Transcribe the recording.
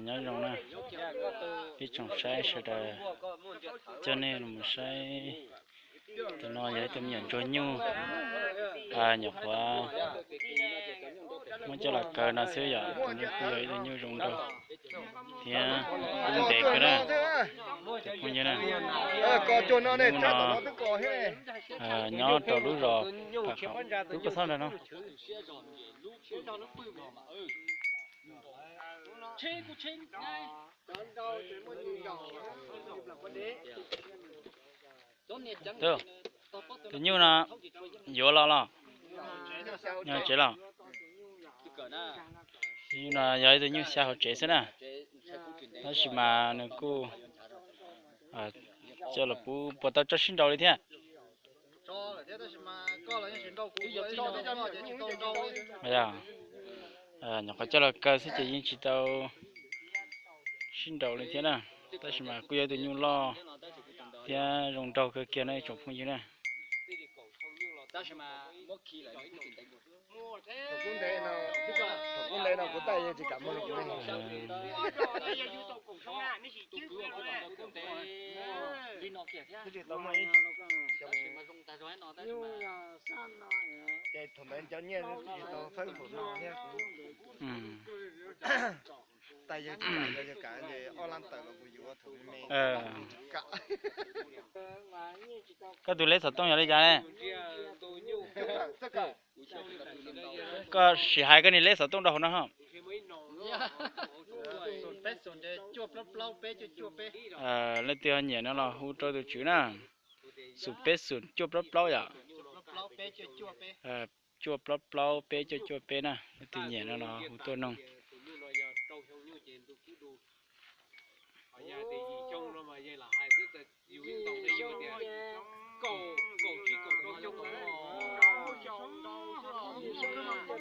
Nyob zoo na, ib tsoom saib sawv daws, coj nej los saib. Tus no yog ib tug me nyuam ntsuag nyuj, nyuam qhuav muab coj los kaw no xwb yom. Tus no kuj yog ib tug nyuj zoo nraug thiab kub ntev kawg na. Tus phooj ywg na, hnub no nyob rau lub zos Pam Qhov, lub koj txhob nrag no. Tus nyuj no yuav los los? Nyob tsev los? Tus nyuj no yog ib tug nyuj xya hauv tsev xwb na, tab sis mas nws kuj coj los pub, puas tau tso sib nraus li thiab? Nyuam qhuav coj los kaw xwb ces yeej tsis tau sib nraus li thiab na, tab sis mas kuj yog ib tug nyuj loj thiab zoo nraug kawg kiag no ib tsoom phooj ywg na. Koj tus leb xov tooj yog li cas ne? Koj sim hais koj niag leb xov tooj rau hauv no. Leej twg nyiam no los hu rau tus tswv na. Xum peb xum cuaj plaub plaub yom. Cuaj plaub plaub peb cuaj cuaj peb na, leej twg nyiam no los hu tuaj noog.